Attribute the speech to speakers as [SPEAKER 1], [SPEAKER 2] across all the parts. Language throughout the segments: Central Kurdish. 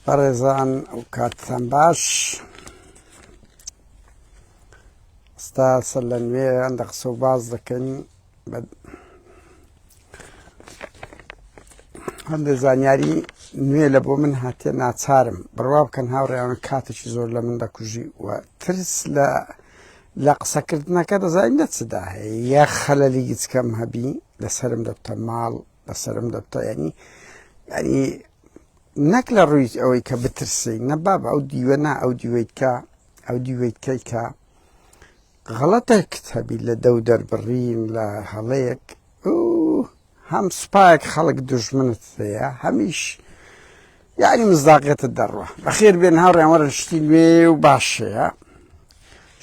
[SPEAKER 1] بەڕێزان ئەو کاتتان باش ئستا سەر لە نوێ هەندە قسە و باز دەکەین هەندێک زانیاری نوێ لە بۆ من هاتێ ناچارم بڕوا بکەن هاوڕێیان کاتێکی زۆر لە من دەکوژی و ترس لە لە قسەکردنەکە دەزانین لە چدا هەیە یا خەلەلی گچکەم هەبی لەسرم دەبتە ماڵ لەسرم دەبتە ینی ینی نەک لە ڕووی ئەوەی کە بترسی نە باب ئەو دیوە نا ئەو دیوەیت کە ئەو دیوەیت کەی کە غەڵەتێکت هەبی لە دەو دەربڕین لە هەڵەیەک هەم سوپایەک خەڵک دژمنت هەیە هەمیش یعنی مزداقێتت دەڕوە بەخێر بێن هاوڕێیان وەرن شتی نوێ و باشەیە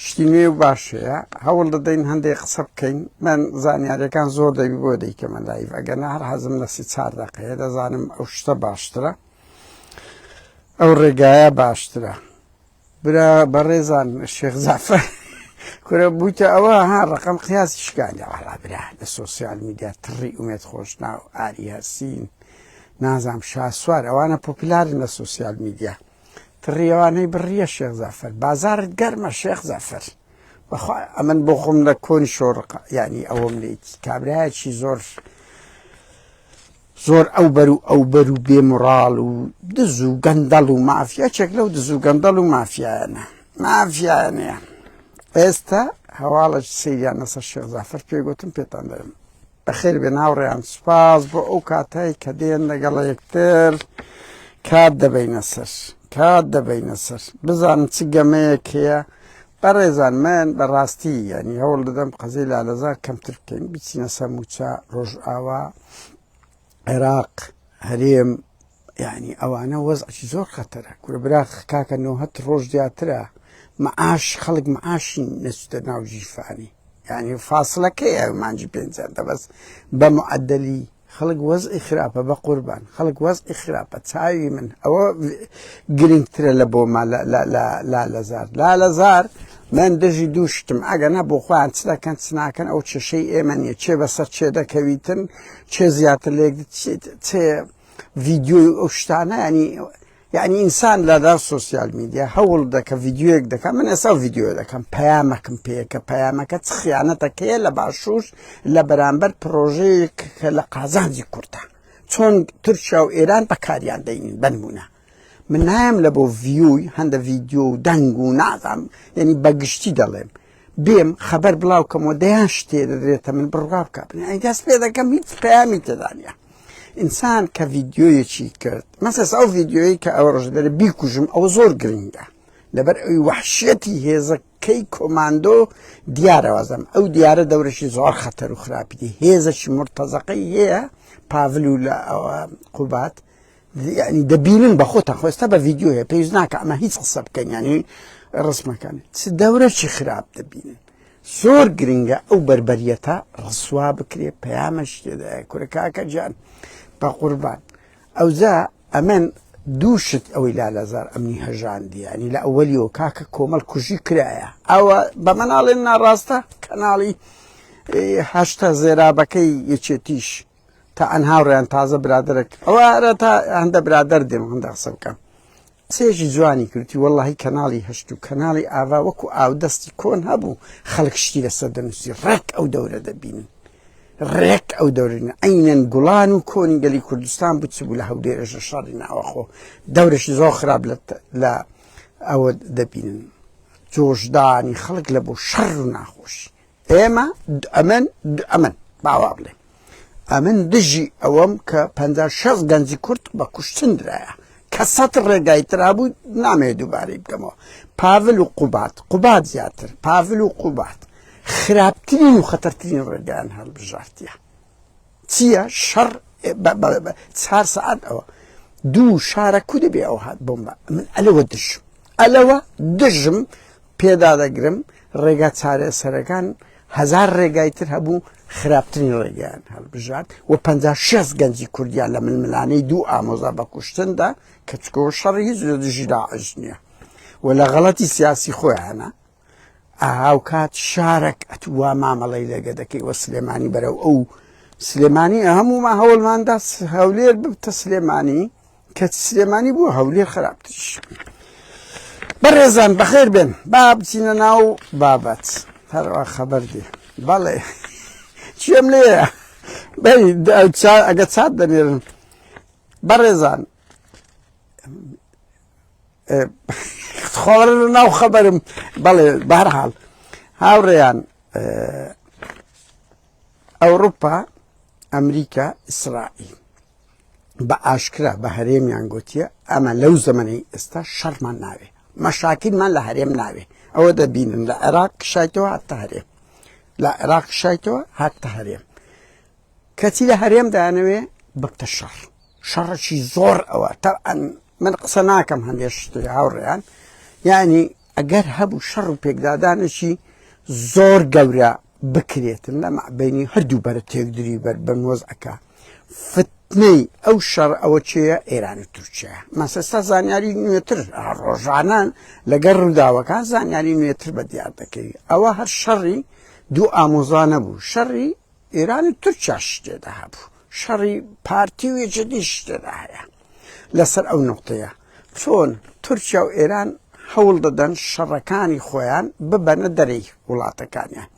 [SPEAKER 1] شتی نوێ و باشەیە هەوڵ دەدەین هەندێک قسە بکەین من زانیاریەکان زۆر دەبی بۆ دەیکەمە live ئەگەر هەر حەزم لە سی چار دقەیە دەزانم ئەو شتە باشترە ئەو ڕێگایە باشترە برا بەڕێزان شێخ جەعفەر کورە بوویتە ئەوە ها ڕقم قیاسی شکانی وەڵا برا لە سۆسیال میدیا تڕی ئومێد خۆشناو ئاری هەرسین نازام شاسوار ئەوانە پۆپلارن لە سۆسیال میدیا تڕی ئەوانەی بڕیە شێخ جەعفەر بازارت گەرمە شێخ جەعفەر بەخوا ئەمن بۆ خۆم لە کۆنی شۆڕقە یعنی ئەوەم لێتی کابرایەکی زۆر زۆر ئەو بەر و ئەو بەر و بێ موڕاڵ و دز و گەندەڵ و مافیا یەکێک لەو دز و گەندەڵ و مافیایانە مافیایانەیە ئێستا هەواڵە سەیریان لەسەر شێخ زافەر پێ گوتم پێتان دەرم بەخێر بێن هاوڕێیان سوپاس بۆ ئەو کاتای کە دێن لەگەڵ یەکتر کات دەبینە سەر کات دەبینە سەر بزانن چ گەمەیەک هەیە بەڕێزان من بەڕاستی یعنی هەوڵ دەدەم قەزەی لالەزار کەمتر بکەین بچینە سەر موچە ڕۆژئاوا عێراق هەرێم یعنی ئەوانە وەزعی زۆر خەتەرە کورە براخ کاکە نۆهەت ڕۆژ زیاترە معاش خەڵک معاشی نەچتە ناو ژیرفانی یعنی فاصلەکەیە مانجی پێنجیان دەبەست بە معدلی خەڵک وەزعی خراپە بە قوربان خەڵک وەزعی خراپە چاوی من ئەوە گرنگترە لە بۆما لالەزار لالەزار من دژی دوو شتم ئەگە نا بۆ خۆیان چ دەکەن چ ناکەن ئەو کێشەی ئێمە نییە چێ بەسەر چێ دەکەویتن چێ زیاتر لێک چێ ڤیددیۆی ئەو شتانە ینی یعنی ئینسان لە دا سۆسیال میدیا هەوڵ دەکە ڤیددیوەک دەکەم من ئێستا ڤیددیو دەکەم پەیامەکەم پێیە کە پەیامەکە چ خیانەتەکەیە لە باشوور لە بەرامبەر پرۆژەیەک کە لە قازانجی کوردە چۆن تورکیا و ئێران بەکاریان دەینین بنمونە من نایم لە بۆ view ی هەندە ڤیددیو و دەنگ و نازام یعنی بەگشتی دەڵێم بێم خەبەر بڵاو کەمەوە دەیان شتێ دەدرێتە من بڕوا بکە دەست پێ دەکەم هیچ پەیامی تێدانە ئینسان کە ڤیددیویەکی کرد مەسەس ئەو ڤیددیویی کە ئەوە ڕۆژ دەرێ بیکوژم ئەوە زۆر گرنگە لەبەر ئەوی وحشیەتی هێزەکەی کۆماندۆ دیارەوازم ئەو دیارە دەورەشی زۆر خەتەر و خراپی هێزەکی مرتەزەقەی هەیە پاڤل و لە ئەوە قوبات یعنی دەبینن بە خۆتان خۆ ئێستا بە ڤیددیو هەیە پێویست ناکە ئەمە هیچ قسە بکەن یعنی ڕسمەکان چ دەورەکی خراپ دەبینن زۆر گرنگە ئەو بەربەریەتە ڕسوا بکرێ پەیامەش تێدایە کورە کاکە گیان بە قوربان ئەوجا ئەمن دوو شت ئەوەی لالەزار ئەمنی هەژاندی ینی لە ئەوەلیەوە کاکە کۆمەڵ کوژی کرایە ئەوە بە مناڵێن ناڕاستە کەناڵی هەشتا زێرابەکەی یەکێتیش تا ئەن هاوڕێیان تازە برادەرێک ئەوە هەرە تا هەندە برادەر دێم هەندە قسە بکەم قسەیەکی جوانی کردی وەڵی کەناڵی هەشت و کەناڵی ئاوا وەکو ئاودەستی کۆن هەبوو خەڵک شتی لەسەر دەنووسی ڕێک ئەو دەورە دەبینن ڕێک ئەو دەورینە ئەینەن گوڵان و کۆنی گەلی کوردستان بچ بوو لە هەولێرەش لە شەڕی ناوەخۆ دەورەشی زۆر خراپ لە ئەوە دەبینن جۆشدانی خەڵک لە بۆ شەڕ و ناخۆشی ئێمە ئەمن ئەمن باوا بڵێ ئەمن دژی ئەوەم کە پ شەست گەنجی کورد بە کوشتن درایە کە سەد ڕێگای ترابوو نامەوێت دووبارەی بکەمەوە پاڤل و قوبات قوبات زیاتر پاڤل و قوبات خراپترین و خەتەرترین ڕێگایان هەڵبژارتیە چییە شەڕ چار سەعات ئەوە دوو شارە کو دەبێ ئەو هات بۆمبا من ئەلەوە دژم ئەلەوە دژم پێدا دەگرم ڕێگا چارەسەرەکان هەزار ڕێگای تر هەبوو خراپترین ڕێگایان هەڵبژارد و 56 گەنجی کوردیان لە ململانەی دوو ئامۆزا بە کوشتندا کە چکۆ شەڕی هیچ لە دژی داعش نییە و لە غەڵەتی سیاسی خۆیانە هاوکات شارەک ئەتووا مامەڵەی لەگە دەکەی وە سلێمانی بەرەو ئەو سلێمانی هەموومان هەوڵماندا هەولێر ببتە سلێمانی. کە سلێمانی بوو هەولێر خراپتریش. بەڕێزان بەخێر بێن با بچینە ناو بابەت هەروە خەبەر دێ بەڵێ چیم لێیە بەری ئەگە چات دەنێرن بەڕێزان خۆر ناو خەبەرم بەڵێ بەهرحاڵ هاوڕێیان ئەوروپا ئەمریکا ئیسرائیل بە ئاشکرا بە هەرێمیان گوتیە ئەمە لەو زەمەنەی ئێستا شەڕمان ناوێ مەشاکیلمان لە هەرێم ناوێ ئەوە دەبینن لە عێراق کشایتەوە هاتە هەرێم لە عێراق کشایتەوە هاتە هەرێم کەچی لە هەرێم دانەوێ ببتە شەڕ شەڕەکی زۆر ئەوە تەبعەن من قسە ناکەم هەندێک شتی هاوڕێیان یعنی ئەگەر هەبوو شەڕ و پێکدادانێکی زۆر گەورە بکرێتن لە مابینی هەردوو بەرە تێکدری بەر بن وەزعەکە فتنەی ئەو شەڕ ئەوە چێە ئێران و تورکیا مەسەستا زانیاری نوێتر ڕۆژانان لەگەڵ ڕووداوەکان زانیاری نوێتر بە دیار دەکەوی ئەوە هەر شەڕی دوو ئامۆزانە بوو شەڕی ئێران و تورکیاش تێدا هەبوو شەڕی پارتی و یەکێتیش تێدا هەیە لەسەر ئەو نقطەیە چۆن تورکیا و ئێران هەوڵ دەدەن شەڕەکانی خۆیان ببەنە دەرەی وڵاتەکانیان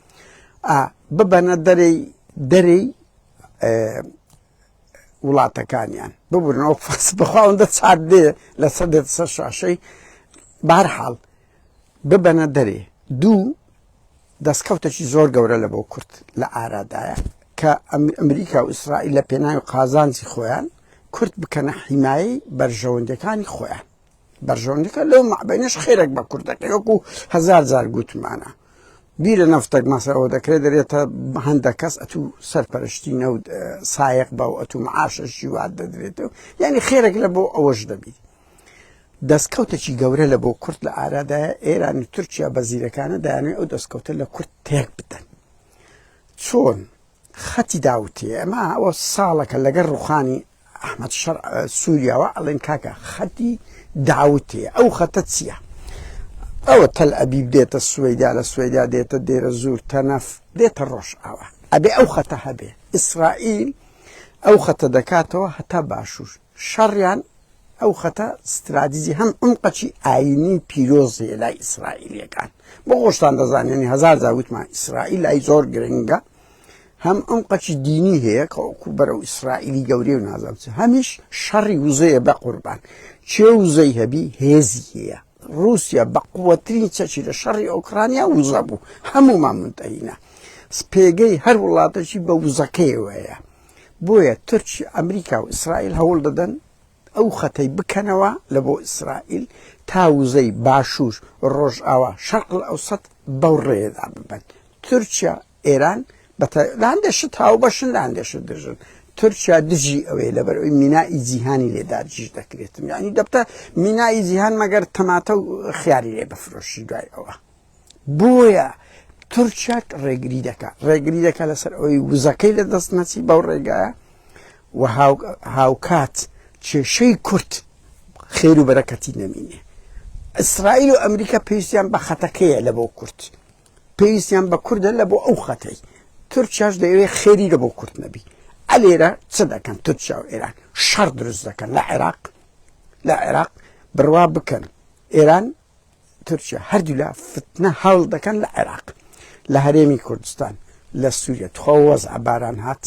[SPEAKER 1] ببەنە دەرەی دەرەی وڵاتەکانیان ببورنەوە فەس بەخواوەندە چات دێ لەسەر دێت سەر شاشەی بارحاڵ ببەنە دەرێ دوو دەستکەوتێکی زۆر گەورە لە بۆ کورد لە ئارادایە کە ئەمریکا و ئیسرائیل لە پێناوی قازانجی خۆیان کورد بکەنە حیمایەی بەرژەوەندەکانی خۆیان بەرژەوەندەکە لەو مابینەش خێرێک بە کوردەکەی وەکو هەزار جار گوتمانە بیرە نەفتەک مەسەوە دەکرێت دەرێتە هەندە کەس ئەتوو سەرپەرشتی نەوت سایەق بە و ئەتوو معاشەشی وات دەدرێتەوە یعنی خێرێک لە بۆ ئەوەش دەبیت دەستکەوتێکی گەورە لە بۆ کورد لە ئارادایە، ئێران و تورکیا بە زیرەکانە دەیانەوێت ئەو دەستکەوتە لە کورد تێک بدەن. چۆن؟ خەتی داوتێ ئەمە ئەوە ساڵەکە لەگەڵ ڕوخانی ئەحمەد شەر سووریاوە ئەڵێن کاکە خەتی داوتێ ئەو خەتە چییە؟ ئەوە تەل ئەبیب دێتە سوەیدا لە سوەیدا دێتە دێرە زور تەنەف دێتە ڕۆژ ئاوا ئەبێ ئەو خەتە هەبێ ئیسرائیل ئەو خەتە دەکاتەوە هەتا باشوور شەڕیان ئەو خەتە ستراتیجی هەم عمقەکی ئاینی پیرۆز هەیە لای ئیسرائیلیەکان بۆ خۆشتان دەزانێنی هەزار جار وتمان ئیسرائیل لای زۆر گرنگە هەم عمقەکی دینی هەیە کە وەکو بەرەو ئیسرائیلی گەورەی و نازانم چ هەمیش شەڕی وزەیە بە قوربان چێ وزەی هەبی هێزی هەیە رووسیا بە قووەترین چەکی لە شەڕی ئۆکرانیا وزە بوو هەمومان منتەهینە پێگەی هەر وڵاتەکی بە وزەکەیەوەیە بۆیە تورکی ئەمریکا و ئیسرائیل هەوڵ دەدەن ئەو خەتەی بکەنەوە لە بۆ ئیسرائیل تا وزەی باشوور ڕۆژئاوا شەرق ئەوسەت بەو ڕێیەدا ببەن تورکیا ئێران لە هەندێک شت هاوبەشن لە هەندێک شت دژن تورکیا دژی ئەوەیە لەبەر ئەوی مینائی جیهانی لێ داگیر دەکرێتن یعنی دەبتە مینائی جیهان مەگەر تەماتە و خیاری لێ بفرۆشی دوای ئەوە بۆیە تورکیا ڕێگری دەکات ڕێگری دەکات لەسەر ئەوەی وزەکەی لە دەست نەچی بەو ڕێگایە و هاوکات کێشەی کورد خێر و بەرەکەتی نەمینێ ئیسرائیل و ئەمریکا پێویستیان بە خەتەکەیە لە بۆ کورد پێویستیان بە کوردە لە بۆ ئەو خەتەی تورکیاش دەیەوێت خێری لە بۆ کورد نەبی ئەلێرە چ دەکەن تورکیا و ئێران شەڕ دروست دەکەن لە عێراق لە عێراق بڕوا بکەن ئێران تورکیا هەردوولا فتنە هەڵ دەکەن لە عێراق لە هەرێمی کوردستان لە سووریا تخوا وەزع باران هات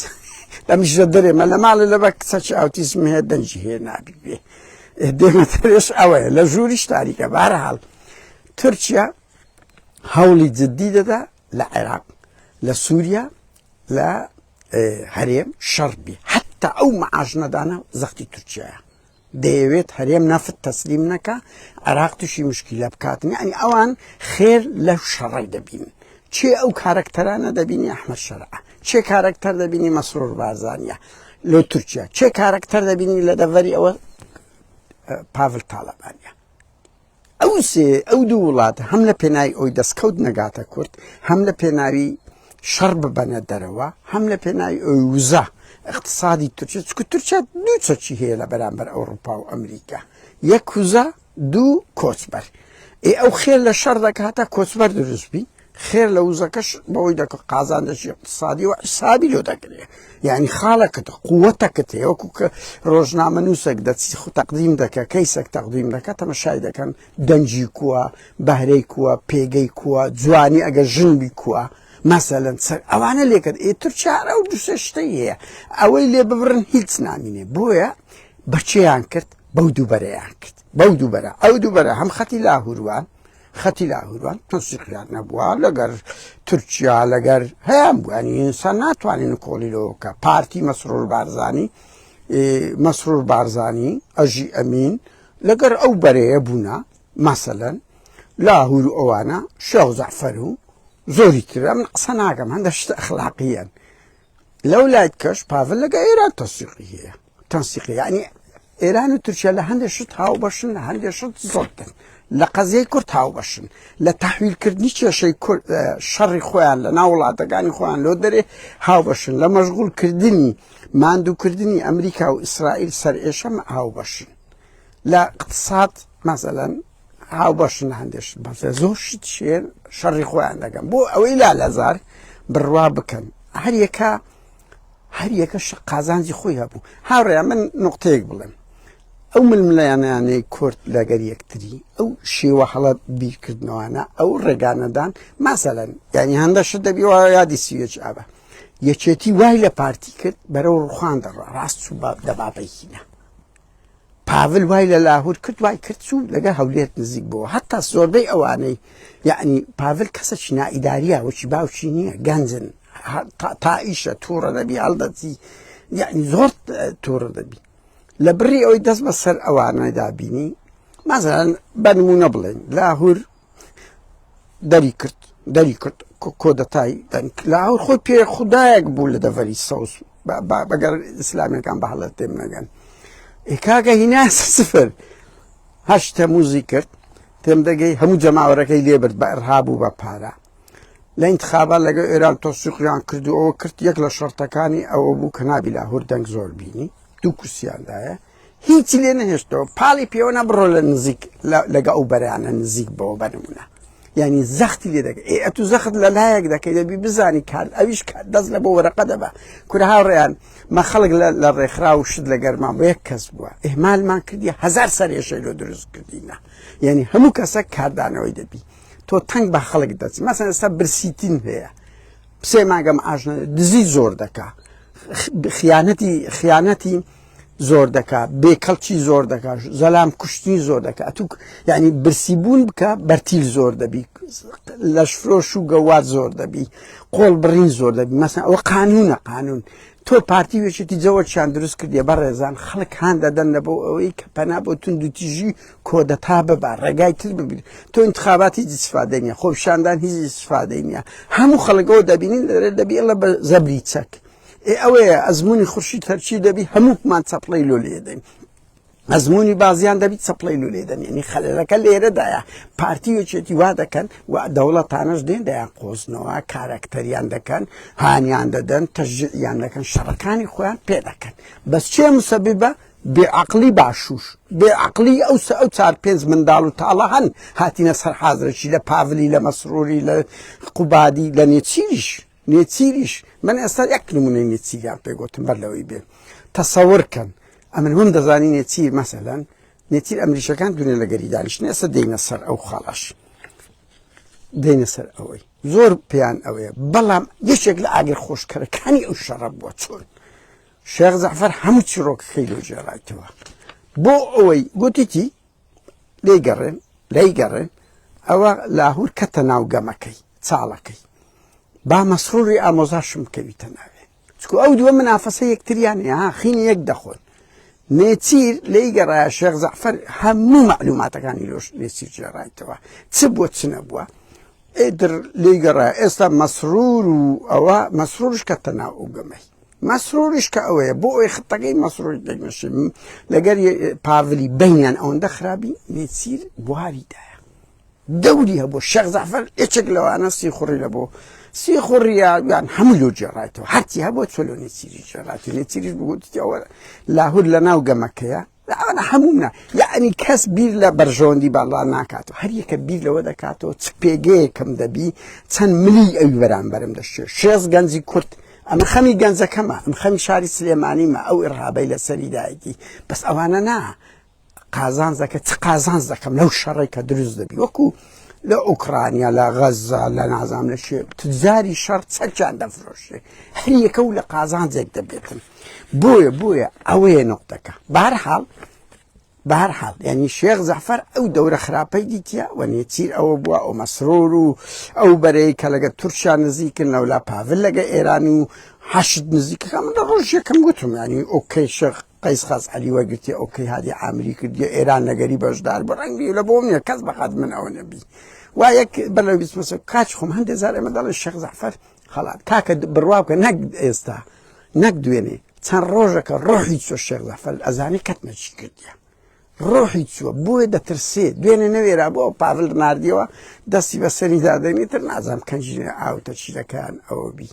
[SPEAKER 1] لە مژە دەرێمە لە ماڵە لە بە کچەکی ئاوتیزم هەیە دەنگی هەیە نابی بێ دێمە دەرێش ئەوەیە لە ژووریش تاریکە بارحاڵ تورکیا هەوڵی جددی دەدا لە عێراق لە سووریا لە هەرێم شەڕ بێ حتا ئەو معاش نەدانە زەختی تورکیایە دەیەوێت هەرێم نەفت تەسلیم نەکا عێراق تووشی مشکیلە بکات یعنی ئەوان خێر لەو شەڕەی دەبین چێ ئەو کارەکتەرانە دەبینی ئەحمەد شەرع چێ کارەکتەر دەبینی مەسرور بارزانیە لۆ تورکیا چێ کارەکتەر دەبینی لە دەڤەری ئەوە پاڤل تاالبانە ئەو سێ ئەو دوو وڵاتە هەم لە پێناوی ئەوی دەستکەوت نەگاتە کورد هەم لە پێناوی شەڕ ببەنە دەرەوە هەم لە پێناوی ئەوی وزە اقتصادی تورکیا چکو تورکیا دوو چەکی هەیە لە بەرامبەر ئەوروپا و ئەمریکا یەک وزە دوو کۆچبەر ئێ ئەو خێر لە شەڕ دەکاتە کۆچبەر دروست بی. خێر لە وزەکەش بەوەی دەکە قازانجێکی اقتصادی و حسابی لۆ دەکرێ یعنی خاڵەکەت قووەتەکەت هەیە وەکو کە ڕۆژنامە نووسێک دەچی خو تەقدیم دەکە کەیسێک تەقدیم دەکە تەمەشای دەکەن دەنگی کووە بەهرەی کووە پێگەی کووە جوانی ئەگە ژن بی کووە مەسەلەن سەر ئەوانە لێکرد ئێ تورکیا ئەو دوسێ شتەی هەیە ئەوەی لێ ببرن هیچ نامینێ بۆیە بەچیان کرد بەو دووبەرەیان کرد بەو دووبەرە ئەو دووبەرە هەم خەتی لاهوروان خەتی لاهوروان تەنسیقیان نەبووە لەگەر تورکیا لەگەر هەیان بووانی ئینسان ناتوانین نکۆڵی لەوە بکە پارتی مەسرور بارزانی مەسرور بارزانی ئەژی ئەمین لەگەر ئەو بەرەیە بوونە مەسەلەن لاهور و ئەوانە شێخ جەعفەر و زۆری ترە من قسە ناکەم هەندە شتە ئەخلاقیەن لەو لایت کەش پاڤل لەگە ئێران تەسیقی هەیە تەنسیقی یعنی ئێران و تورکیا لە هەندێک شت هاوبەشن لە هەندێک شت زۆرتن لە قەزیەی کورد هاوبەشن لە تحویلکردنی کێشەی کورد شەڕی خۆیان لە ناو وڵاتەکانی خۆیان لۆ دەرێ هاوبەشن لە مەشغولکردنی ماندووکردنی ئەمریکا و ئیسرائیل سەرئێشەم هاوبەشن لە اقتصاد مەسەلەن هاوبەشن لە هەندێک شت بەسە زۆر شت شێر شەڕی خۆیان دەکەن بۆ ئەوەی لا لەزار بڕوا بکەن هەریەکە هەریەکە قازانجی خۆی هەبوو هاوڕێ من نقطەیەک بڵێم ئەو ململانانەی کورد لەگەر یەکتری ئەو شێوە هەڵە بیرکردنەوانە ئەو ڕێگانەدان ماسەلەن یعنی هەندە شت دەبی وایە یادی سیوێکی ئابە یەکێتی وای لە پارتی کرد بەرەو ڕوخان دەڕا ڕاست چوو دەبابەیینە پاڤل وای لە لاهور کرد وای کرد چوو لەگە هەولێر نزیک بووە هەتا زۆربەی ئەوانەی یعنی پاڤل کەسێکی نائیداریە وەکی باوکی نییە گەنجن تا ئیشە تووڕە دەبی هەڵدەچی یعنی زۆر تووڕە دەبی لە بڕی ئەوەی دەست بە سەر ئەوانەدا بینی مازان بە نمونە بڵێن لاهور دەری کرد دەری کرد کۆدەتای لاهور خۆی پێ خودایەک بوو لە دەڤەری سەوز بەگەر ئیسلامیەکان بە هەڵە تێم نەگەن کاکە هینا سفر هەشت تەموزی کرد تێم دەگەی هەموو جەماوەرەکەی لێبرد بە ئەرهاب و بە پارە لە انتخابات لەگەڵ ئێران تۆسیقیان کرد و ئەوە کرد یەک لە شەرتەکانی ئەوە بوو کە نابی لاهور دەنگ زۆر بینی دوو کورسیاندایە هیچی لێ نەهێشتەوە پاڵی پێوە نەبڕۆ لە نزیک لەگە ئەو بەرانە نزیک بەوە بەنمونە یعنی زەختی لێ دەکە ئێ ئەتو زەخت لە لایەک دەکەی دەبی بزانی کار ئەویش کار دەست لە بۆ وەرەقە دەبا کورە هاوڕێیان مە خەڵک لە ڕێکخرا و شت لە گەرمان بۆ یەک کەس بووە ئهمالمان کردی هزار سەرێشەی لۆ دروست کردینە یعنی هەموو کەسە کاردانەوەی دەبی تۆ تەنگ بە خەڵک دەچ مەسەن ئێستا برسیتین هەیە سێ ماگەم ئاژنە دزی زۆر دەکا خیانەتی خیانەتی زۆر دەکا بێکەڵکی زۆر دەکا زەلام کوشتنی زۆر دەکا ئەتوو یعنی برسی بوون بکە بەرتیل زۆر دەبی لەشفرۆش و گەواد زۆر دەبی قۆڵ بڕین زۆر دەبی مەسن ئەوە قانونە قانون تۆ پارتی وێچێتی جەوەچیان دروست کردیە بەڕێزان خەڵک هان دەدەن لە بۆ ئەوەی کە پەنا بۆ توندوتیژی کۆدەتا ببا ڕێگای تر ببیت تۆ انتخابات هیچ استفادە نیە خۆپیشاندان هیچ استفادەی نیە هەموو خەڵکەوە دەبینین لەرێ دەبی ئەڵە بە زەبری چەک ئێ ئەوەیە ئەزمموی خورشی تەرچی دەبی هەموومان چەپڵەی لۆ لێدەین ئەزمموی بازیان دەبی چەپڵەی لۆ لێدەن یعنی خەلەکە لێرەدایە پارتی وەچێتی وا دەکەن و دەوڵەتانەش دێن دەیان قۆزنەوە کارەکتەریان دەکەن هانیان دەدەن تەژیان دەکەن شەڕەکانی خۆیان پێ دەکەن بەس چێ مسەبیبە بێ عەقڵی باشوور بێ عەقڵی ئەو سە ئەو چار پێنج منداڵ و تاڵە هەن هاتینە سەر حازرەکی لە پاڤلی لە مەسروری لە قوبادی لە نێچیریش نێچیریش من ئێستا یەک نمونەی نێچیریان پێ گوتم بەر لەوەی بێ تەسەور کەن ئەمن هەم دەزانی نێچیر مەسەلەن نێچیر ئەمریشەکان دوێنێ لە گەری دانیشتن ئێستا دێینە سەر ئەو خاڵەش دێنە سەر ئەوەی زۆر پێیان ئەوەیە بەڵام یەکێک لە ئاگر خۆشکەرەکانی ئەو شەڕە بووە چۆن شێخ جەعفەر هەموو چیڕۆکەکەی لۆ گێڕایتەوە بۆ ئەوەی گوتیتی لێی گەڕێن لێی گەڕێن ئەوە لاهور کەتە ناو گەمەکەی چاڵەکەی با مەسروری ئامۆزاشم بکەویتە ناوێ چکو ئەو دووە منافەسە یەکتریان ها خینی یەک دەخۆن نێچیر لێی گەڕایە شێخ جەعفەر هەموو معلوماتەکانی لۆش نێچیر گێڕایتەوە چ بووە چ نەبووە ئیتر لێی گەڕایە ئێستا مەسرور و ئەوە مەسرورش کەتە ناو ئەو گەمەی مەسروریش کە ئەوەیە بۆ ئەوەی خەتەکەی مەسروری تێک نەشێ لەگەر پاڤلی بینیان ئەوەندە خراپی نێچیر بواری دایە دەوری هەبوو شێخ جەعفەر یەکێک لەوانە سیخوڕی لە بۆ سیخوڕیە یان هەموو لۆ گێڕایتەوە هەرچی هەبوو چۆ لۆ نێچیری گێڕایتەوە نێچیریش بگوتیەوە لاهور لە ناو گەمەکەیە. ئەوانە هەموو یعنی کەس بیر لە بەرژەوەندی باڵا ناکاتەوە هەر یەکە بیر لەوە دەکاتەوە چ پێگەیەکم دەبی چەند ملی ئەوی بەرامبەرم دەشێ شێز گەنجی کورد ئەمە خەمی گەنجەکەمە ئەم خەمی شاری سلێمانیمە ئەو ئڕهابەی لەسەری دایکی بەس ئەوانە نا قازانج دەکە چ قازانج دەکەم لەو شەڕێک کە دروست دەبی وەکو لە ئۆکرانیا لە غەزza لە نازام لە شێ تجاری شەڕ چەکیان دەفرۆشێ هەر یەکە و لە قازانجێک دەبێتن بۆیە بۆیە ئەوەیە نقطەکە بارحاڵ بەهەرحاڵ یعنی شێخ جەعفەر ئەو دەورە خراپەی دیتە و نێچیر ئەوە بووە ئەو مەسرۆر و ئەو بەرەی کە لەگە تورکیا نزیکن لەولا پاڤل لەگە ئێران و حەشد نزیکەکە من لە ڕۆژ یەکەم گوتم ینی ئۆکەی شێخ قەیس خاس عەلی وەرگرتیە ئۆکەی هادی عامری کردیە ئێران لەگەری بەشدار بوو ڕەنگی لە بۆم نییە کەس بەقات من ئەوە نەبی وا یەک بەر لەو بیستمەسە کاچ خۆم هەندێک جار ئێمە دەڵێ شێخ جەعفەر خەڵات کاکە بڕوا بکە نەک ئێستا نەک دوێنێ چەند ڕۆژەکە ڕۆحی چوە شێخ جەعفەر ئەزانی کەتمە چی کردیە ڕۆحی چووە بۆیە دەترسێ دوێنێ نەوێرا بۆ پاڤل ناردیەوە دەستی بەسەری دادەنی تر نازانم کەنجی ئاوتە چی دەکەن ئەوە بی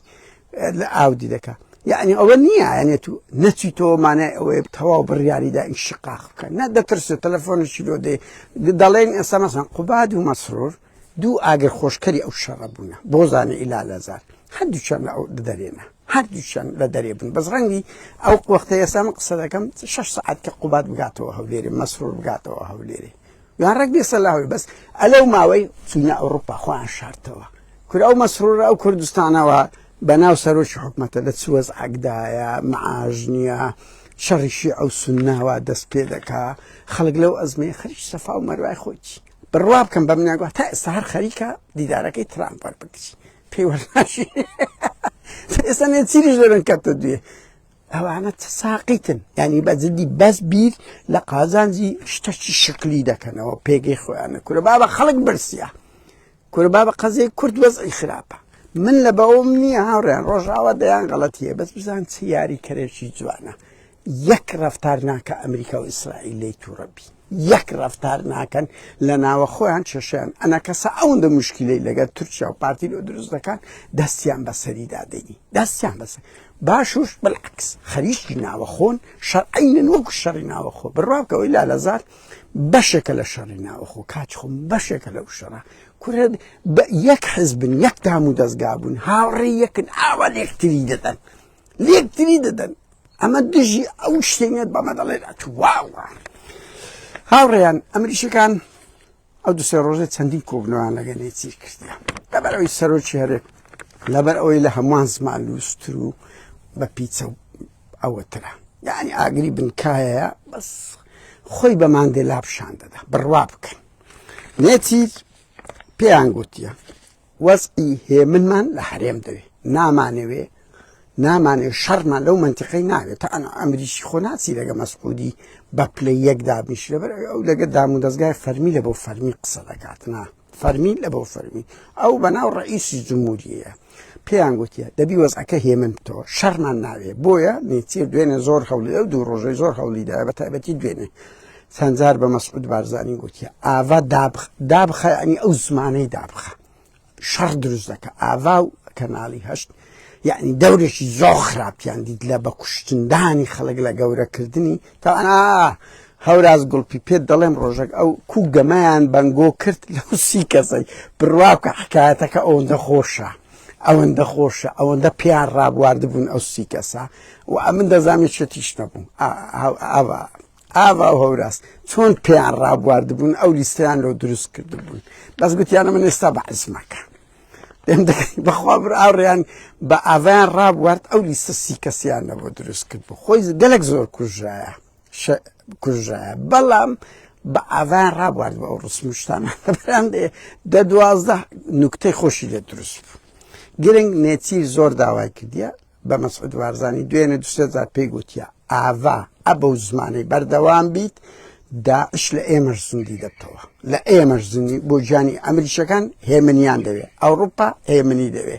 [SPEAKER 1] لە ئاودی دەکا یعنی ئەوە نییە یعنی تو نەچیتەوە مانای ئەوەیە تەواو بڕیاریدا ئینشقاق بکە نە دەترسێت تەلەفۆنێکی لۆ دێ دەڵێن ئێستا مەسەن قوباد و مەسرور دوو ئاگر خۆشکەری ئەو شەڕە بوونە بۆزانە ئیلا لەزار هەردووچیان لە ئەو دەرێنە هەردووچیان لە دەرێ بوون بەس ڕەنگی ئەو وەختە ئێستا من قسە دەکەم شش سەعات کە قوباد بگاتەوە هەولێرێ مەسرور بگاتەوە هەولێرێ یان ڕێک بێسە لاوی بەس ئەلەو ماوەی چوینە ئەوروپا خۆیان شارتەوە کورە ئەو مەسرورە ئەو کوردستانەوە بەناو سەرۆکی حکومەتە لە چ وەزعەکدایە معاش نییە شەڕی شیعە و سوننەوە دەست پێ دەکا خەڵک لەو ئەزمەیە خەریکی سەفا و مەروای خۆیتی بڕوا بکەم بە منیان گوت تا ئێستا هەر خەریکە دیدارەکەی ترامپ وەربگری پێی وەرناشی ئێستا نێچیریش لەرن کەتە دوێ ئەوانە چ ساقیتن ینی بە جدی بەس بیر لە قازانجی شتەکی شکلی دەکەنەوە پێگەی خۆیانە کورە بابە خەڵک برسیە کورە بابە قەزیەی کورد وەزعی خراپە من لە بەوم نییە هاوڕێیان ڕۆژاوا دەیان غەڵەتیە بەس بزان چ یاری کەرێکی جوانە یەک ڕفتار ناکە ئەمریکا و ئیسرائیل لی تووڕەبی یەک ڕفتار ناکەن لە ناوە خۆیان کێشیان ئەنا کەسە ئەوەندە مشکلەی لەگەر تورکیا و پارتی لۆ دروست دەکان دەستیان بەسەریدا دەینی دەستیان بەسەر باشوش بالعکس خەریکی ناوەخۆن شەرعینن وەکو شەڕی ناوەخۆ بڕوا بکەوەی لالەزار بەشێکە لە شەڕی ناوەخۆ کاچ خۆم بەشێکە لەو شەڕە کورە بە یەک حزبن یەک دام و دەستگا بوون هاوڕێ یەکن ئاوا لێکتری دەدەن لێکتری دەدەن ئەمە دژی ئەو شتێنێت بەمە دەڵێت ئەتواوە هاوڕێیان ئەمریکیەکان ئەو دوسێ ڕۆژێ چەندین کۆبنەوەیان لەگە نێچیر کردە لەبەر ئەوی سەرۆکی هەرێک لەبەر ئەوەی لە هەمووان زمان لوستر و بە پیچە و ئەوەترە یعنی ئاگری بنکایەیە بەس خۆی بە ماندێلا پیشان دەدا بڕوا بکەن نێچیر پێیان گوتیە وەزعی هێمنمان لە هەرێم دەوێ نامانەوێ نامانێ شەڕمان لەو منتیقەی ناوێت تا ئەنا ئەمریکی خۆ ناچی لەگە مەسعودی بە پلەی یەک دابنیش لەبەر ئەو لەگە دام و دەستگای فەرمی لە بۆ فەرمی قسە دەکات نا فەرمی لە بۆ فەرمی ئەو بەناو ڕئیسی جمهوریەیە پێیان گوتیە دەبی وەزعەکە هێمن بتەوە شەڕمان ناوێ بۆیە نێچیر دوێنێ زۆر هەوڵی ئەو دوو ڕۆژەی زۆر هەوڵیدا بە تایبەتی دوێنێ چەندجار بە مەسعود بارزانی گوتیە ئاوا دابخ دابخە ینی ئەو زمانەی دابخە شەڕ دروست دەکە ئاوا و کەناڵی هەشت یعنی دەورێکی زۆر خراپیان دیت لە بە کوشتندانی خەڵک لە گەورەکردنی تا ئەنا هەوراز گوڵپی پێت دەڵێم ڕۆژەک ئەو کو گەمەیان بەنگۆ کرد لەو سی کەسەی بڕوا بکە حکایەتەکە ئەوەندە خۆشە ئەوەندە خۆشە ئەوەندە پێیان ڕابواردبوون ئەو سی کەسە و ئەمن دەزانم شتیش نەبوو ئاوا ئاوا و هەوراز چۆن پێیان ڕابواردبوون ئەو لیستیان لۆ دروست کردبوون بەس گوتیانە من ئێستا بەعزمەکە پێم دەکەی بەخوا بر ئاوڕیان بە ئاڤیان ڕابوارد ئەو لیستە سی کەسیان لەبۆ دروست کرد بوو خۆی گەلک زۆر کوژرایە کوژرایە بەڵام بە ئاڤیان ڕابوارد بە ئەو ڕسمشتانە بەراندێ دە 12 نوکتەی خۆشی لێ دروست بوو گرنگ نێچیر زۆر داوای کردیە بە مەسعود بارزانی دوێنێ دوسێ جار پێی گوتیە ئاڤا ئەبەو زمانەی بەردەوام بیت داعش لە ئێمەش زیندی دەبتەوە لە ئێمەش زیندی بۆ گیانی ئەمریکەکان هێمنیان دەوێ ئەوروپا هێمنی دەوێ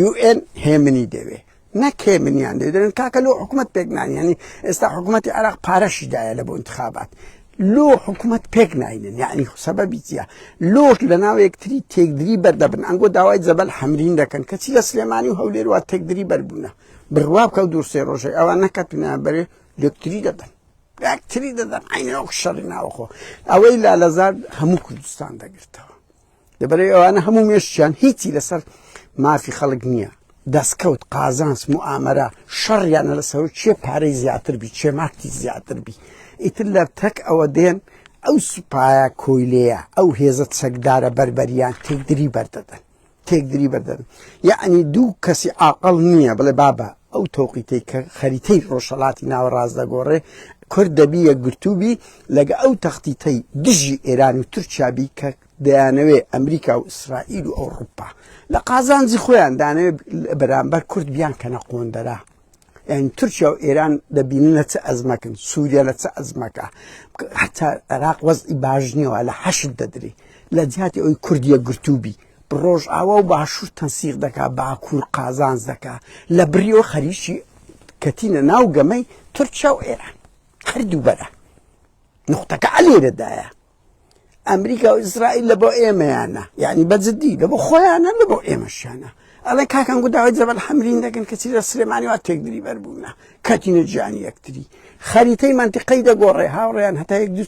[SPEAKER 1] UN هێمنی دەوێ نەک هێمنیان دەوێ دەڵێن کاکە لۆ حکوومەت پێک نانیانی ئێستا حکوومەتی عێراق پارەشی دایە لە بۆ انتخابات لۆ حکوومەت پێک ناینن یعنی سەبەبی چییە لۆش لە ناو یەکتری تێکدری بەردەبن ئەنگۆ داوای جەبەل حەمرین دەکەن کەچی لە سلێمانی و هەولێر وا تێکدری بەربوونە بڕوا بکە و دوور سێ ڕۆژێک ئەوان نەکەتونە بەرێ لەکتری دەدەن. یەکتری دەدەن عینە وەک شەڕی ناوەخۆ ئەوەی لالەزار هەموو کوردستان دەگرتەوە لەبەرەی ئەوانە هەموو مێشکیان هیچی لەسەر مافی خەڵک نییە دەستکەوت قازانس موئامەرە شەڕیانە لەسەر چێ پارەی زیاتر بی چێ ماکتی زیاتر بی ئیتر لە تەک ئەوە دێن ئەو سوپایە کۆیلەیە ئەو هێزە چەکدارە بەربەریان تێکدری بەردەدەن تێکدری بەردەن یەعنی دوو کەسی عاقڵ نییە بڵێ بابە ئەو تەوقیتەی کە خەریتەی ڕۆژهەڵاتی ناوەڕاست دەگۆڕێ کورد دەبی یەکگرتوو بی لەگە ئەو تەختیتەی دژی ئێران و تورکیا بی کە دەیانەوێ ئەمریکا و ئیسرائیل و ئەوروپا لە قازانجی خۆیان دانەوێ بەرامبەر کورد بیان کەنە قۆندەرە یعنی تورکیا و ئێران دەبینن لە چ ئەزمەکن سووریا لە چ ئەزمەکە حتا عێراق وەزعی باش نییەوە لە حەشد دەدرێ لە جیاتی ئەوی کورد یەکگرتوو بی ڕۆژئاوا و باشوور تەنسیق دەکا باکوور قازانج دەکا لە بریەوە خەریکی کەتینە ناو گەمەی تورکیا و ئێران هەردوو بەرە نقطەکە ئەلێرەدایە ئەمریکا و ئیسرائیل لە بۆ ئێمەیانە یعنی بە جدی لە بۆ خۆیانە لە بۆ ئێمەشیانە ئەڵێ کاکان گو داوای جەبەل حەمرین دەکەن کەچی لە سلێمانی وا تێکدری بەربوونە کەتینە گیانی یەکتری خەریتەی مەنتیقەی دەگۆڕێ هاوڕێیان هەتا یەک دوو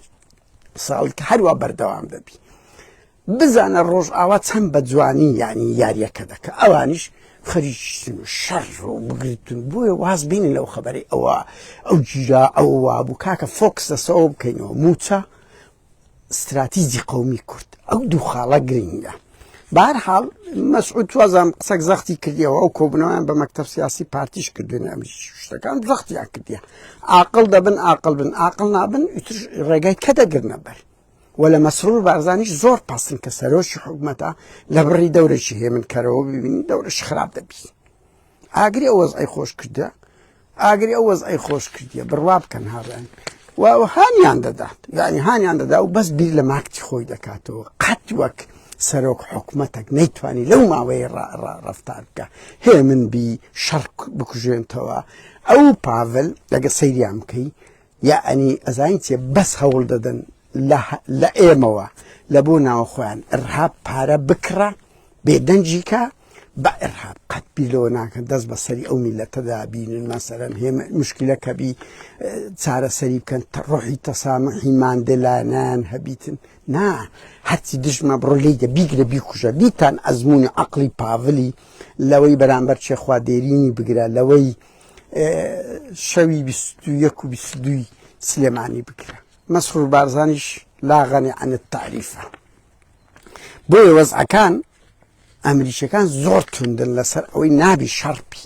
[SPEAKER 1] ساڵ کە هەروە بەردەوام دەبی بزانە ڕۆژئاوا چەند بە جوانی یعنی یاریەکە دەکە ئەوانیش خەریکن و شەڕ و بگرتن بۆیە واز بینن لەو خەبەری ئەوە ئەو گیرا ئەو وابوو کاکە focus لەسەوە بکەینەوە موچە ستراتیجی قومی کورد ئەو دوو خاڵە گرنگە بارحاڵ مەسعود توازان قسەک زەختی کردیەوە ئەو کۆبنەوەیان بە مەکتەب سیاسی پارتیش کردوێن ئەم شتەکان زەختیان کردیە عاقل دەبن عاقل بن عاقل نابن ئیتر ڕێگای کە دەگرنە بەر و لە مەسرور بارزانیش زۆر پاسن کە سەرۆکی حکومەتە لە بڕی دەورێکی هێمن کەرەوە ببینی دەورش خراپ دەبی ئاگری ئەو وەزعی خۆش کردە ئاگری ئەو وەزعی خۆش کردیە بڕوا بکەن هاڕێن و هانیان دەدات یعنی هانیان دەدا و بەس بیر لە ماکتی خۆی دەکاتەوە قەت وەک سەرۆک حکومەتێک نەیتوانی لەو ماوەیە ڕفتار بکە هێمن بی شەڕ بکوژێنتەوە ئەو پاڤل لەگە سەیریان بکەی یەعنی ئەزانی چیە بەس هەوڵ دەدەن لە ئێمەوە لە بۆ ناوخۆیان ئرهاب پارە بکڕە بێدەنگی کە بە ئرهاب قەت بیر لەوە ناکەن دەست بە سەری ئەو میلەتەدا بینن مەسەرەن هێمە مشکلە کە بی چارەسەری بکەن ڕۆحی تەسامحی ماندێلانیان هەبیتن نا هەرچی دژمە بڕۆ لێی دە بیگرە بیکوژە دیتان ئەزمموی عقلی پاڤلی لەوەی بەرامبەر چێخوا دێرینی بگرە لەوەی شەوی 21 و 22 سلێمانی بکرە مەسرور بارزانیش لاغەنی عن التعریفە بۆیە وەزعەکان ئەمریکیەکان زۆر توندن لەسەر ئەوەی نابی شەڕپی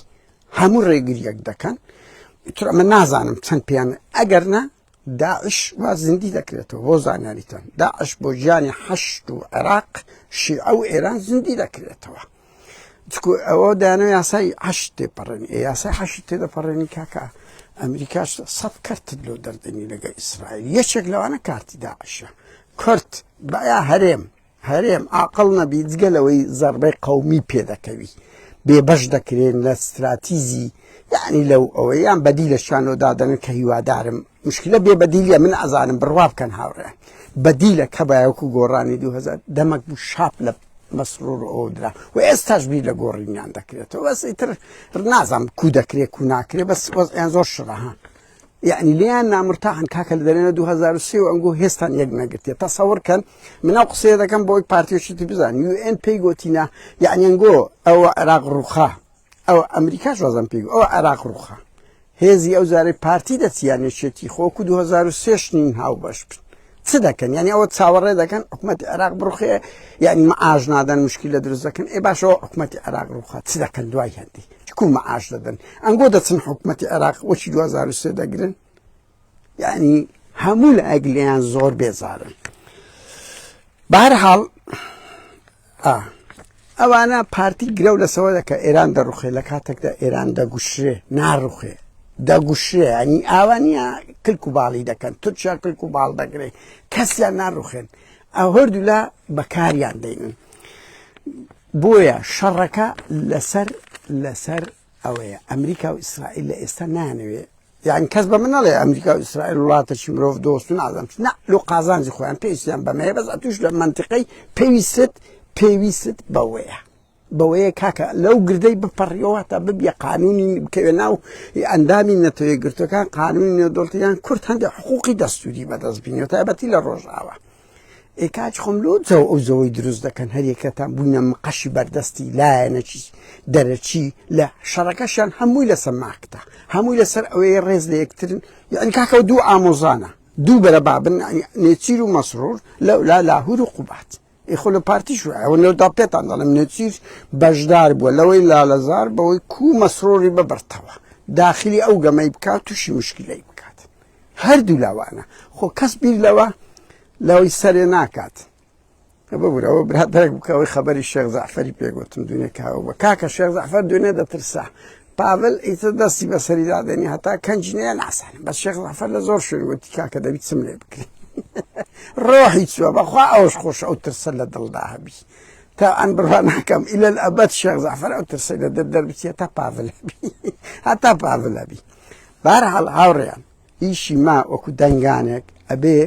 [SPEAKER 1] هەموو ڕێگریەک دەکەن تر ئەمە نازانم چەند پێیان ئەگەر نا داعش وا زیندی دەکرێتەوە بۆ زانیاریتان داعش بۆ گیانی حەشت و عێراق شیعە و ئێران زیندی دەکرێتەوە چکو ئەوە دانە یاسای حەشت تێپەڕێنی یاسای حەشت تێدەپەڕێنی کاکە ئەمریکاش سەد کەرتت لۆ دەردێنی لەگە ئیسرائیل یەکێک لەوانە کارتی داعشە کورد بایا هەرێم هەرێم عاقڵ نەبی جگە لەوەی زەربەی قەومی پێدەکەوی بێبەش دەکرێن لە ستراتیزی یعنی لەو ئەوە یان بەدی لە شانۆ دادەنن کە هیوادارم مشکلە بێ بەدیلیە من ئەزانم بڕوا بکەن هاوڕێ بەدیلە کە بایەکو گۆڕانی 2000 دەمەک بوو شاپ لە مەسرور ئەو درا و ئێستاش بیر لە گۆڕینیان دەکرێتەوە بەس ئیتر نازانم کو دەکرێت کو ناکرێت بەس وەزعیان زۆر شڕە یعنی لێیان نامرتاحن کاکە لە دەرێنە 2023 و ئەنگۆ هێستان یەک نەگرتێ تەسەور کەن من ئەو قسەیە دەکەم بۆی پارتیشتی بزان یو ئێن پێی گۆتینە یعنی ئەنگۆ ئەوە عێراق ڕوخا ئەو ئەمریکاش وازم پێی ئەوە عێراق ڕوخا هێزی ئەو جارەی پارتی دەچیان یەکێتی خۆکو 2023 نین هاوبەش بن چ دەکەن یعنی ئەوە چاوەڕێ دەکەن حکوومەتی عێراق بڕوخێ یعنی معاش نادەن مشکلە دروست دەکەن ئێ باشەوە حکوومەتی عێراق ڕوخات چ دەکەن دوای هەندی کو معاش دەدەن ئەنگۆ دەچن حکوومەتی عێراق وەکی 2023 دەگرن یعنی هەموو لە ئەگلیان زۆر بێزارن بەهەرحاڵ ئەوانە پارتی گرەو لەسەوە دەکە ئێران دەڕوخێ لە کاتێکدا ئێران دەگوشرێ ناڕوخێ دەگوشرێ ئەنی ئاوا نییە کلک و باڵی دەکەن تورکیا کلک و باڵ دەگرێ کەسیان ناڕوخێن ئەو هەردوولا بەکاریان دەینن بۆیە شەڕەکە لەسەر لەسەر ئەوەیە ئەمریکا و ئیسرائیل لە ئێستا نانەوێ یان کەس بە من نەڵێ ئەمریکا و ئیسرائیل وڵاتەکی مرۆڤ دۆست و نازانم نا لۆ قازانجی خۆیان پێویستیان بەمەیە بەس ئەتوش لە مەنتیقەی پێویستت پێویستت بەوەیە. بەوەیە کاکە لەو گردەی بپەڕیەوە تا ببیە قانونی بکەوێ ناو ئەندامی نەتەوە یەکگرتوەکان قانونی نێودەوڵەتیان کورد هەندێک حقوقی دەستوری بەدەست بینێت تایبەتی لە ڕۆژئاوا ئێ کاک خۆم لۆ جەو ئەو زەوەی دروست دەکەن هەریەکەتان بووینە مقەشی بەردەستی لایەنەکی دەرەکی لە شەڕەکەشیان هەمووی لەسەر ماکتە هەمووی لەسەر ئەوەیە ڕێز لە یەکترن یعنی کاکەوە دوو ئامۆزانە دوو بەرە بابن نێچیر و مەسرور لەولا لاهور و قوبات ئێ خۆ لە پارتیش وایە ئەوە نەودا پێتان دەڵێم نێچیر بەشدار بووە لەوەی لالەزار بەوەی کو مەسرۆری ببرتەوە داخلی ئەو گەمەی بکات تووشی مشکلەی بکات هەردوو لاوانە خۆ کەس بیر لەوە لەوەی سەرێ ناکات ببورەوە برادەرێک بکەوەی خەبەری شێخ زعفەری پێگوتم دوێنێ کاوە بە کاکە شێخ زعفەر دوێنێ دەترسا پاڤل ئیتر دەستی بەسەریدا دێنی هەتا کەنجی نەیە نازانم بەس شێخ زەفەر لە زۆر شوێن وتی کاکە دەبی چم لێ بکرێ ڕۆحی چووە بەخوا ئەوش خۆش ئەو ترسە لە دڵدا هەبی تا ئەن بڕوا ناکەم ئیلە ئەبەد شێخ زەفەر ئەو ترسەی لە دەر دەربچێت تا پاڤل هەبی هەتا پاڤل هەبی بارحاڵ هاوڕێیان ئیشی ما وەکو دەنگانێک ئەبێ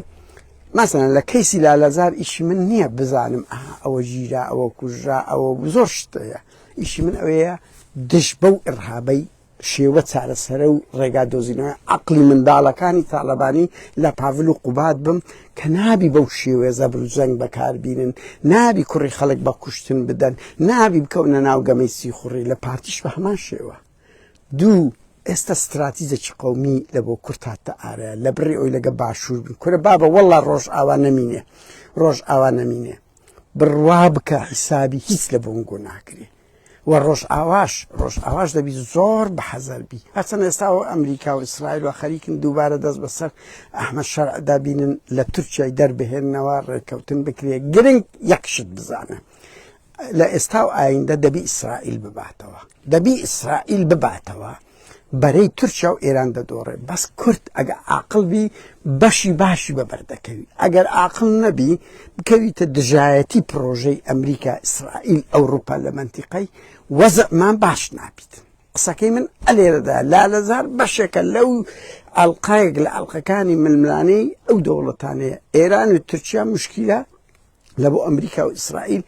[SPEAKER 1] مەسەلەن لە کەیسی لالەزار ئیشی من نییە بزانم ئەوە ژیرا ئەوە کوژرا ئەوە زۆر شت هەیە ئیشی من ئەوەیە دژ بەو ئڕهابەی شێوە چارەسەرە و ڕێگا دۆزینەوەی عقلی منداڵەکانی تاالبانی لە پاڤل و قوباد بم کە نابی بەو شێوێ زەبر و زەنگ بەکاربینن نابی کوڕی خەڵک بە کوشتن بدەن نابی بکەونە ناو گەمەی سیخوڕی لە پارتیش بە هەمان شێوە دوو، ئێستا ستراتیجەکی قەومی لە بۆ کورد هاتە ئارایە لە بڕی ئەوی لەگە باشوور بن کورە بابە وەڵا ڕۆژئاوا نەمینێ ڕۆژئاوا نەمینێ بڕوا بکە حیسابی هیچ لە بۆنگۆ ناکرێ و ڕۆژئاواش ڕۆژئاواش دەبی زۆر بە حەزەر بی هەرچەند ئێستا و ئەمریکا و ئیسرائیل و خەریکن دووبارە دەست بەسەر ئەحمەد شەرعدا بینن لە تورکیای دەربهێننەوە ڕێککەوتن بکرێ گرنگ یەک شت بزانە لە ئێستا و ئایندە دەبی ئیسرائیل بباتەوە دەبی ئیسرائیل بباتەوە بەرەی تورکیا و ئێران دەدۆڕێ بەس کورد ئەگە عاقل بی بەشی باشی بەبەر دەکەوی ئەگەر عاقل نەبی بکەویتە دژایەتی پرۆژەی ئەمریکا ئیسرائیل ئەوروپا لە منتیقەی وەزعمان باش نابیت قسەکەی من ئەلێرەدا لالەزار بەشێکە لەو ئەڵلقایەک لە ئەڵلقەکانی ململانەی ئەو دەوڵەتانەیە ئێران و تورکیا مشکیلە لە بۆ ئەمریکا و ئیسرائیل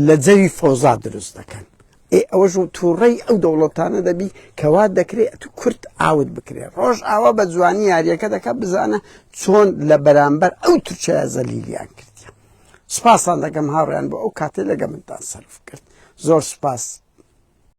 [SPEAKER 1] لە جەوی فۆزا دروست دەکەن ئێ ئەوەش و تووڕەی ئەو دەوڵەتانە دەبی کەوا دەکرێت تو کورت ئاوت بکرێت ڕۆژ ئاوا بە جوانی یاریەکە دەکە بزانە چۆن لە بەرامبەر ئەو تورکیا زەلیلیان کردیە سپاسان دەکەم هاوڕیان بۆ ئەو کاتێ لەگە منتان سەرف کرد زۆر سپاس.